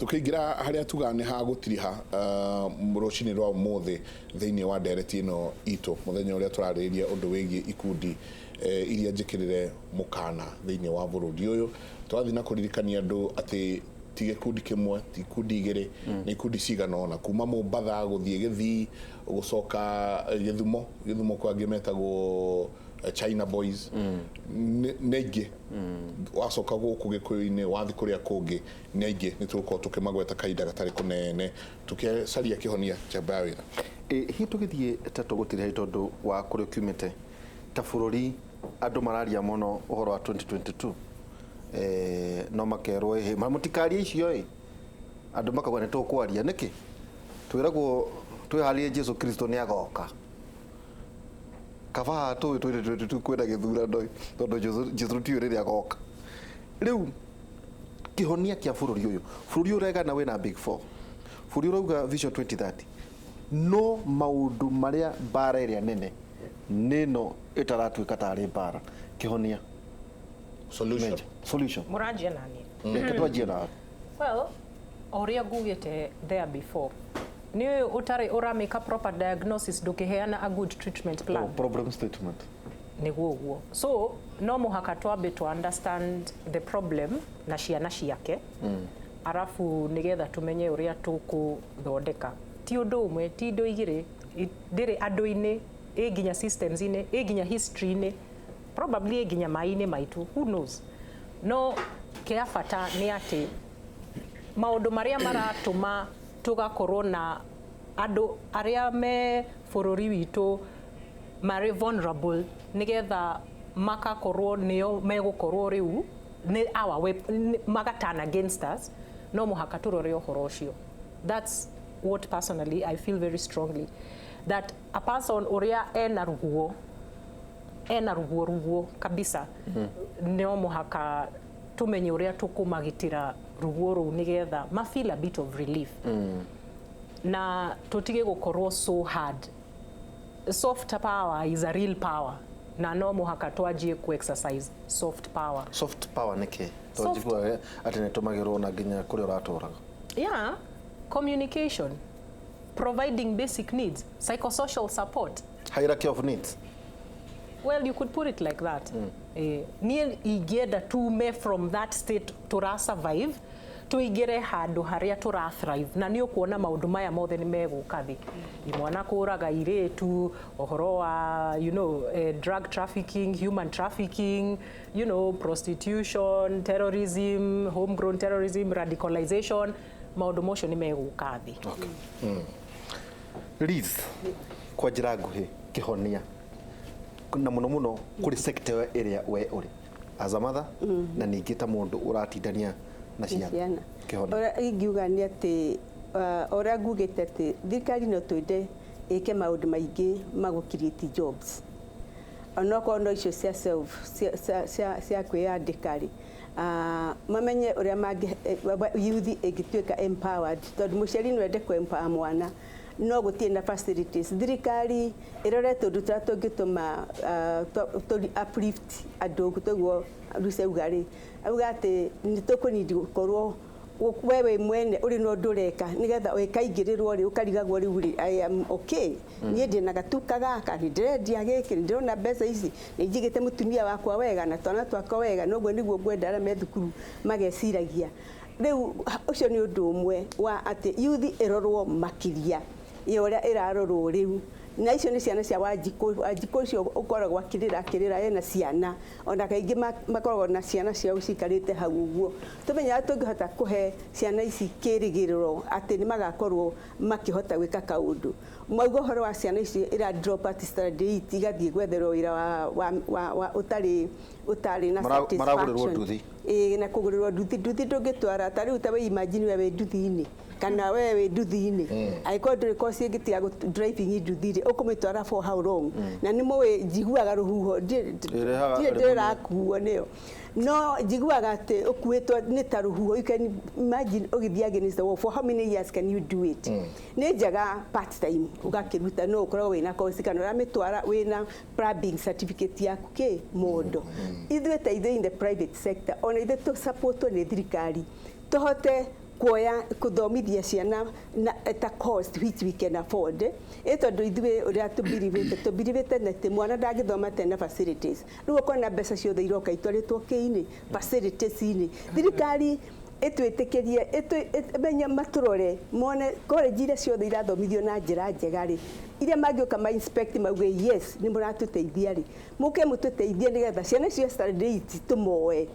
Tũkĩingĩra harĩa tugaga nĩ hagũtiriha rũcinĩ rwa ũmũthĩ thĩinĩ wa ndereti ĩno itũ, mũthenya ũrĩa tũrarĩrĩria ũndũ wĩgiĩ ikundi iria njĩkĩrĩre mũkana thĩinĩ wa bũrũri ũyũ, tũrathiĩ na kũririkania andũ atĩ ti gĩkundi kĩmwe, ti ikundi igĩrĩ, nĩ ikundi cigana ũna, kuma Mombatha gũthiĩ Gĩthii, gũcoka Gĩthumo. Gĩthumo kwa angĩ metagwo China Boys. Nĩ aingĩ. Wacoka gũkũ Gĩkũyũ-inĩ, wathi kũrĩa kũngĩ, nĩ aingĩ. Nĩ tũgũkorwo tũkĩmagweta kahinda gatarĩ kũnene tũkĩcaria kĩhonia kĩa ya wĩra. Hihi tũgĩthiĩ ta tũgũtiriha tondũ wa kũrĩa ũkiumĩte, ta bũrũri andũ mararia mũno ũhoro wa 2022, no makerwo ĩhĩ ma mũtikarie icio ĩ, andũ makauga nĩ tũkwaria nĩkĩ, twĩragwo twĩharĩrie Jesu Kristo nĩ agoka. Kaba tũĩ twĩrĩ kwĩna gĩthurano tondũ Jesu tũtiũĩ rĩrĩa agoka. Rĩu kĩhonia kĩa bũrũri ũyũ, bũrũri ũregana wĩna Big Four, bũrũri ũrauga Vision 2030, no maũndũ marĩa mbara ĩrĩa nene nĩ ĩno ĩtaratuĩka tarĩ mbara, kĩhonia? Solution. Major. Solution. Mũranjia nani? Reke twanjie nawe. Well, o ũrĩa ngugĩte there before, nĩ ũtarĩ ũra make a proper diagnosis, ndũkĩheana a good treatment plan. Oh, problem statement. Nĩguo ũguo. So no mũhaka twambe to understand the problem na ciana ciake, arabu nĩgetha tũmenye ũrĩa tũkũthondeka. Ti ũndũ ũmwe, ti indo igĩrĩ, ndĩrĩ andũ-inĩ, ĩ nginya systems-inĩ, ĩ nginya history-inĩ, probably ĩ nginya maĩ-inĩ maitũ, who knows. No kĩa bata nĩ atĩ maũndũ marĩa maratũma tũgakorwo na andũ arĩa me bũrũri witũ marĩ vulnerable, nĩgetha makakorwo nĩo megũkorwo rĩu nĩ our magaturn against us, no mũhaka tũrore ũhoro ũcio. That's what personally I feel very strongly, that a person ũrĩa ena ruguo, ena ruguo ruguo kabisa, no mũhaka tũmenye ũrĩa tũkũmagitĩra ruguo rũu nĩgetha ma feel a bit of relief na tũtige gũkorwo so hard. Soft power is a real power, na no mũhaka twanjie ku exercise soft power. Soft power nĩ kĩ? Tondũ njiguaga atĩ nĩ tũmagĩrwo na nginya kũrĩa ũratũraga. Yeah, communication, providing basic needs, psychosocial support. Hierarchy of needs. Well, you could put it like that. Niĩ ingĩenda tume from that state tũra survive, tũingĩre handũ harĩa tũra thrive, na nĩ ũkuona maũndũ maya mothe nĩ megũka thĩ. Imwana kũraga irĩtu, ũhoro wa drug trafficking, human trafficking, prostitution, terrorism, homegrown terrorism, radicalization, maũndũ mocio nĩ megũka thĩ. Okay. Liz, kwa njĩra nguhĩ, kĩhonia na mũno mũno kũrĩ sector ĩrĩa we ũrĩ as a mother na ningĩ ta mũndũ ũratindania na ciana. Ciana. Kĩhonia. Ũrĩa ingiuga nĩ atĩ ũrĩa ngugĩte atĩ thirikari no twende ĩke maũndũ maingĩ ma gũ create jobs, onokorwo no icio cia self cia kwĩyandĩka rĩ, mamenye ũrĩa mangĩ youth ĩngĩtuĩka empowered, tondũ mũciari no ende kũ empower mwana no gũtirĩ na facilities. Thirikari ĩrore tũndũ tũrĩa tũngĩtũma tũ uplift andũ. Toguo Lucy auga rĩ, auga atĩ nĩ tũkũnidi gũkorwo we wĩ mwene ũrĩ na ũndũ ũreka, nĩgetha ũkaingĩrĩrwo rĩ, ũkarigagwo rĩu rĩ, I am okay, niĩ ndĩna gatuka gaka, nĩ ndĩrendia gĩkĩ, nĩ ndĩrona mbeca ici, nĩ njigĩte mũtumia wakwa wega na twana twakwa wega, noguo nĩguo ngwenda arĩa me thukuru mageciragia. Rĩu ũcio nĩ ũndũ ũmwe wa atĩ youth ĩrorwo makĩria ya ũrĩa ĩrarorwo rĩu. Na icio nĩ ciana cia Wanjikũ. Wanjikũ ũcio ũkoragwo akĩrĩra akĩrĩra ena ciana, ona kaingĩ makoragwo na ciana ciao cikarĩte hau ũguo. Tũmenyaga tũngĩhota kũhe ciana ici kĩrĩgĩrĩro atĩ nĩ magakorwo makĩhota gwĩka kaũndũ. Mwauga ũhoro wa ciana ici ira drop at standard 8 igathiĩ gwetherwo wĩra wa ũtarĩ na Maragũrĩrwo satisfaction. nduthi. Ĩĩ, na kũgũrĩrwo nduthi. Nduthi ndũngĩtwara ta rĩu, ta we imagine we wĩ nduthi-inĩ kana we wĩ nduthi-inĩ, angĩkorwo ndũrĩ course ĩngĩtiga driving nduthi rĩ, ũkũmĩtwara for how long? Na nĩ mũĩ njiguaga rũhuho Ĩrehaga ndirĩ rĩmwe. ndĩrakuo nĩyo, no njiguaga atĩ ũkuĩtwo nĩ ta rũhuho. You can imagine ũgĩthiĩ against the wall for how many years can you do it? Nĩ njega part time ũgakĩruta, no ũkorwo wĩna course kana ũramĩtwara wĩna plumbing certificate yaku kĩ mondo. Ithuĩ ta ithuĩ in the private sector, ona ithuĩ tũ supportwo nĩ thirikari tũhote Kuoya kuthomithia ciana na at a cost which we can afford, ĩ tondũ ithuĩ ũrĩa tũbirivĩte na atĩ mwana ndangĩthoma tena facilities. Rĩu ũkona mbeca ciothe iroka itwarĩtwo kĩ-inĩ, facilities-inĩ. Thirikari ĩtwĩtĩkĩrie, ĩmenye, matũrore mone college iria ciothe irathomithio na njĩra njega rĩ, iria mangĩũka ma inspect mauge, "Yes, nĩ mũratũteithia" rĩ, mũke mũtũteithie nĩgetha ciana cio standard 8 tũmoe.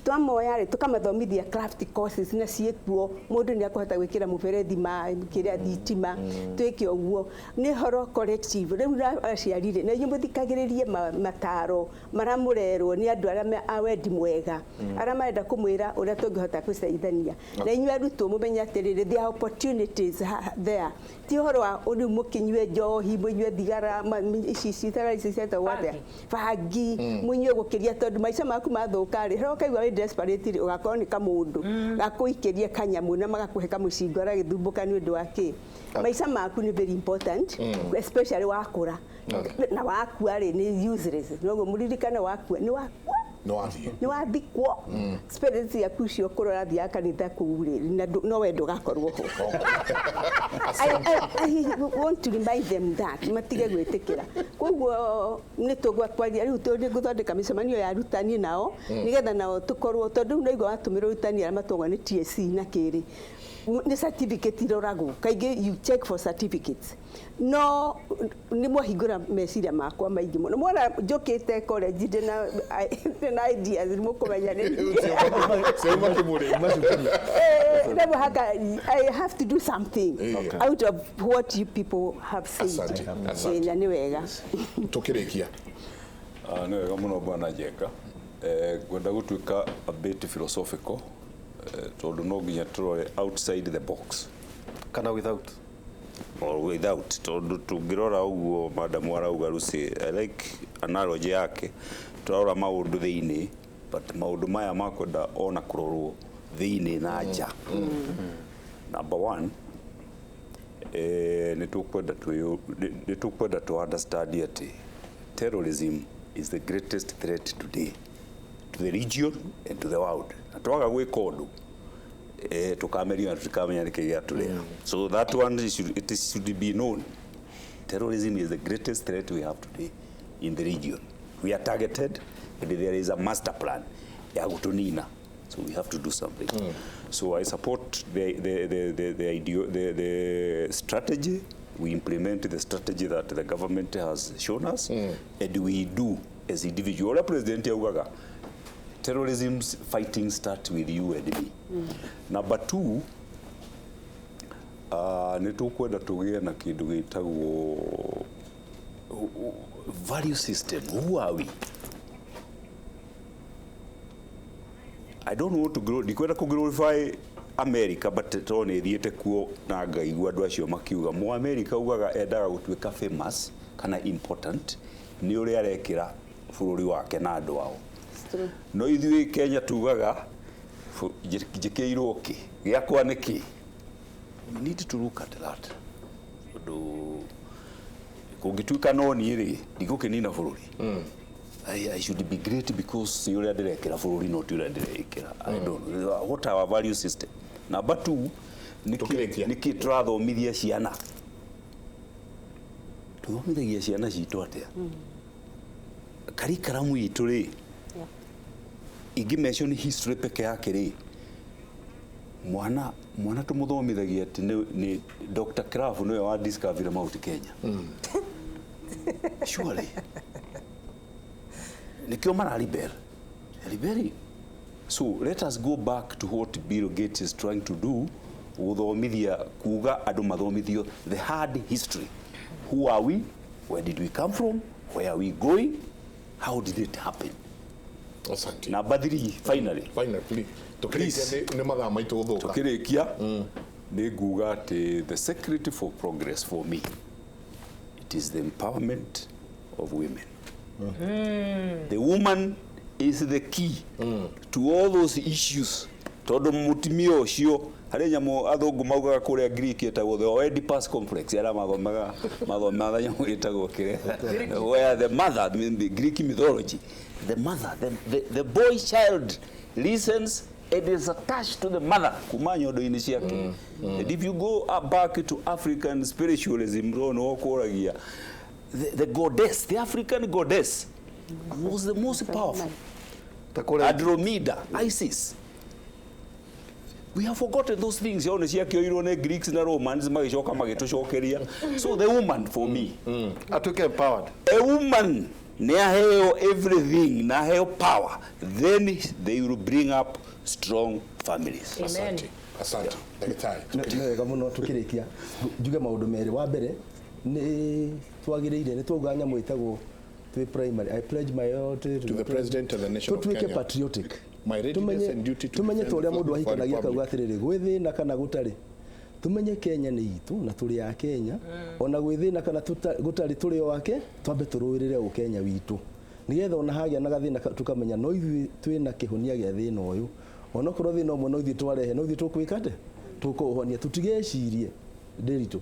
Twamoya rĩ, tũkamathomithia craft courses na ciĩkuo, mũndũ nĩ akũhota gwĩkĩra mũberethi maĩ, kĩrĩa thitima, twĩke ũguo. Nĩ horo collective. Rĩu na aciari rĩ, na inyuĩ mũthikagĩrĩrie mataro marĩa mũrerwo nĩ andũ arĩa a wendi mwega, arĩa marenda kũmwĩra ũrĩa tũngĩhota gũteithania. Na inyuĩ arutwo mũmenye atĩrĩrĩ, there are opportunities there. Ti ũhoro wa rĩu mũkĩnyue njohi, mũnyue thigara, ici cithara ici cietagwo atĩa, bangi, mũnyue gũkĩria, tondũ maica maku mathũka rĩ, harĩa ũkaigua wĩ desperate rĩ, ũgakorwo nĩ kamũndũ gakũikĩrie kanyamũ na magakũhe kamũcingo aragĩthumbũka nĩ ũndũ wa kĩ. Maica maku nĩ very important, especially wakũra na wakua rĩ, nĩ useless. Noguo mũririkane, wakua nĩ wakua. Nĩ wathiĩ. Nĩ wathikwo. Spirit ciaku icio kũrora thiaga kanitha kũu rĩ, na no we ndũgakorwo ho. I want to remind them that matige gwĩtĩkĩra. Koguo nĩ tũgwaria rĩu, nĩ ngũthondeka mĩcemanio ya arutani nao, nĩgetha nao tũkorwo, tondũ rĩu naigua watũmĩra arutani arĩa matũgwo nĩ TSC na kĩrĩ nĩ certificate iroragwo kaingĩ. You check for certificates. No nĩ mwahingũra meciria makwa maingĩ mũno. Mwona njũkĩte college ndĩna ideas, nĩ mũkũmenya nĩ Ciauma kĩmũrĩ. No mũhaka I have to do something out of what you people have said. Asante, asante. Na nĩ wega. Tũkĩrĩkia. Ah, nĩ wega mũno, bwana Njenga. Ngwenda gũtuĩka a bit philosophical, tondũ no nginya tũrore outside the box. Kana without. Or without, tondũ tũngĩrora ũguo madam arauga Lucy, I like analogy yake, tũrarora maũndũ thĩinĩ, but maũndũ maya makwenda ona kũrorwo thĩinĩ na nja. Number one, nĩ tũkwenda tũ understand atĩ terrorism is the greatest threat today to the region and to the world, na twaga gwĩka ũndũ, tukamerio na tutikamenya nĩkĩ gĩatũrĩa. So that one should be known, terrorism is the greatest threat we have today in the region. We are targeted and there is a master plan ya gũtũnina, so we have to do something. So I support the, idea, the strategy. We implement the strategy that the government has shown us, and we do as individual. Ũrĩa president augaga, terrorism fighting start with you and me. Number two, nĩ tũkwenda tũgĩe na kĩndũ gĩtagwo value system. Who are we? I don't want to grow, ndikwenda kũ glorify America, but tondũ nĩ thiĩte kuo na ngaigua andũ acio makiuga mu America ugaga endaga gũtuĩka famous kana important nĩ ũrĩa arekĩra bũrũri wake na andũ ao. No ithuĩ Kenya tugaga njĩkĩirwo kĩ, gĩakwa nĩ kĩ. We need to look at that, tondũ kũngĩtuĩka no niĩ rĩ, ndigũkĩnina bũrũri. I should be great because nĩ ũrĩa ndĩrekĩra bũrũri, no ti ũrĩa ndĩrekĩra. I don't know what our value system. Number two, Tũkĩrĩkia. Nĩkĩ tũrathomithia ciana, tũthomithagia ciana citũ atĩa? Curriculum itũ rĩ, ingĩ mention history peke yake rĩ, mwana tũmũthomithagia atĩ nĩ Dr. Krapf nĩwe wa discover Mount Kenya. Surely nĩkĩo mara rebel rebel. So let us go back to what Bill Gates is trying to do, gũthomithia, kuga andũ mathomithio the hard history. Who are we? Where did we come from? Where are we going? How did it happen? Asante. Number three, finally. Finally, please. Tukĩrĩkia, nĩ mathaa maitũ gũthũka. Tukĩrĩkia nĩ nguga atĩ the secret for progress, for me, it is the empowerment of women. The woman is the key to all those issues, tondũ mũtumia ũcio, harĩ nyamũ athũngũ maugaga kũrĩa Greek ĩtagwo the Oedipus complex, arĩa mathomaga nyamũ ĩtagwo kĩrĩa, where the mother, I mean, the Greek mythology, the mother, the boy child listens It is attached to the mother kuma nyondo-inĩ ciake. And if you go up back to African spiritualism, ro nĩ wokũragia the goddess, the African goddess was the most powerful. Ta kũrĩa Andromeda, Isis. We have forgotten those things. Yone ciakĩoirwo nĩ Greeks na Romans magĩcoka magĩtũcokeria. So the woman for me, atuĩke empowered. A woman nĩ aheo everything na aheo power, then they will bring up strong families. Amen. Asante, asante ndagĩtarĩ. Nĩ wega mũno. Tũkĩrĩkia njuge maũndũ merĩ. Wa mbere, nĩ twagĩrĩire nĩ twauga nyamũ ĩtagwo twĩ primary, "I pledge my loyalty To the President and the nation of Tũtuĩke Kenya. patriotic. My readiness and duty to Tumenye defend ta ũrĩa the mũndũ flag of our ahikanagia akauga republic. atĩrĩrĩ, gwĩ thĩna kana gũtarĩ, tumenye Kenya nĩ itũ na tũrĩ a Kenya. Ona gwĩ thĩna kana gũtarĩ, tũrĩ o ake, twambe tũrũĩrĩre ũkenya witũ nĩgetha ona hagĩa na gathĩna tũkamenya no ithuĩ twĩna kĩhonia gĩa thĩna ũyũ. Onokorwo thĩna ũmwe no ithuĩ twarehe, no ithuĩ tũkwĩka atĩ tũkũũhonia. Tũtigecirie ndĩritũ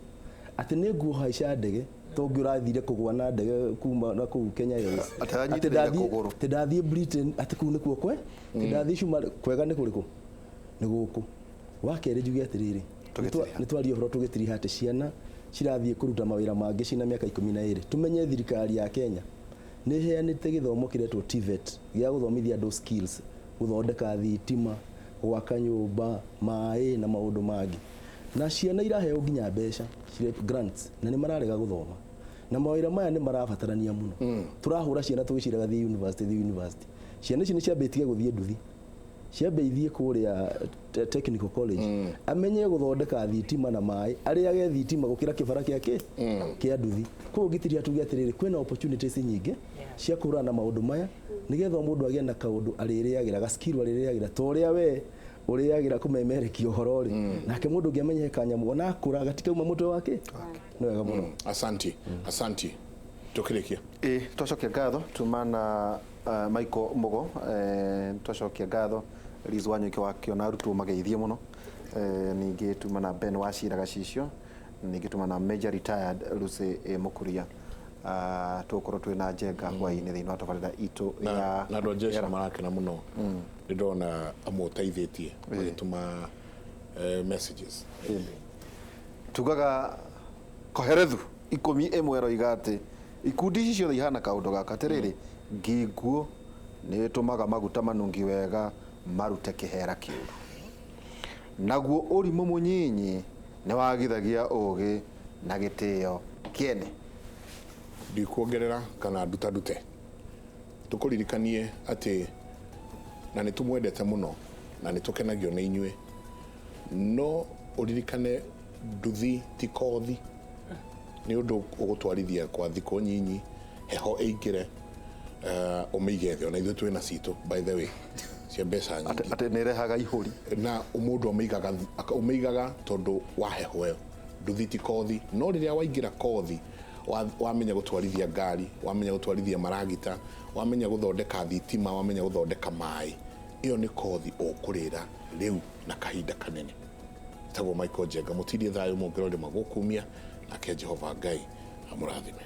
atĩ nĩ nguohaica ndege tongĩ ũrathire kũgwa na ndege kuma na kũu Kenya Airways. Atĩ aranyitĩrĩire kũgũrũ. Atĩ ndathiĩ Britain, atĩ kũu nĩkuo kwe, atĩ ndathiĩ cuma kwega nĩ kũrĩkũ? Nĩ gũkũ. Wa kerĩ, njuge atĩrĩrĩ, Tũgĩtiriha. nĩ twaria ũhoro tũgĩtiriha atĩ ciana cirathiĩ kũruta mawĩra mangĩ cina mĩaka 12. Tũmenye thirikari ya Kenya nĩ ĩheanĩte gĩthomo kĩretwo TVET gĩa gũthomithia andũ skills, gũthondeka thitima, gwaka nyũmba, maĩ na maũndũ mangĩ, na ciana iraheo nginya mbeca grants, na nĩ mararega gũthoma na mawĩra maya nĩ marabatarania mũno. Tũrahũra ciana tũgĩciraga thiĩ university, thiĩ university. Ciana ici nĩ ciambĩtie gũthiĩ nduthi, ciambe ithiĩ kũrĩa technical college, amenye gũthondeka thitima na maĩ, arĩage thitima gũkĩra kĩbara kĩa kĩ kĩa nduthi. Koguo ngĩtiria tuge atĩrĩrĩ, kwĩna opportunities nyingĩ cia kũhũrana na maũndũ maya nĩgetha o mũndũ agĩe na kaũndũ arĩrĩagĩra, gaskill arĩrĩagĩra, ta ũrĩa we ũrĩagĩra kũmemerekia ũhoro rĩ, nake mũndũ ũngĩ amenye he kanyamũ ona akũra gatikauma mũtwe wake. Nĩ wega mũno. Asanti, asanti. Tũkĩrĩkia. Ĩ twacokia ngatho tuma na Michael Mugo, twacokia ngatho Liz Wanyuki wa kĩona arutwo mageithie mũno, ningĩ tuma na Ben Wachira Gacicio, ningĩ tuma na Major Retired Lucy Mukuria. Tũgũkorwo twĩ na njenga hwaĩ-inĩ thĩinĩ wa tabarĩra itũ na ya na andũ a jeshi Era. marakena mũno. Nĩ ndona amwe ũteithĩtie magĩtũma messages. Tugaga koherethu 11 ĩroiga atĩ ikundi ici ciothe ihana kaũndũ gaka atĩrĩrĩ, nginguo nĩ ĩtũmaga maguta manungi wega marute kĩhera kĩũru, naguo ũrimũ mũnyinyi nĩ wagithagia ũgĩ na gĩtĩo kĩene. Ndikuongerera kana nduta ndute. Tũkũririkanie atĩ na nĩ tũmwendete mũno na nĩ tũkenagio nĩ inyuĩ, no ũririkane nduthi ti kothi. Nĩ ũndũ ũgũtwarithia kwa thikũ nyinyi, heho ĩingĩre, ũmĩige thĩ. Ona ithuĩ twĩna citũ, by the way, cia mbeca nyingĩ. Atĩ nĩ ĩrehaga ihũri. Na mũndũ ũmĩigaga tondũ wa heho ĩyo. Nduthi ti kothi, no rĩrĩa waingĩra kothi, wamenya gũtwarithia ngari, wamenya gũtwarithia maragita, wamenya gũthondeka thitima, wamenya gũthondeka maĩ, ĩyo nĩ kothi ũkũrĩra rĩu na kahinda kanene. Tagwo Michael Njenga. Mũtindie thayũ mũngĩrorĩma gũkumia nake Jehova Ngai amũrathime.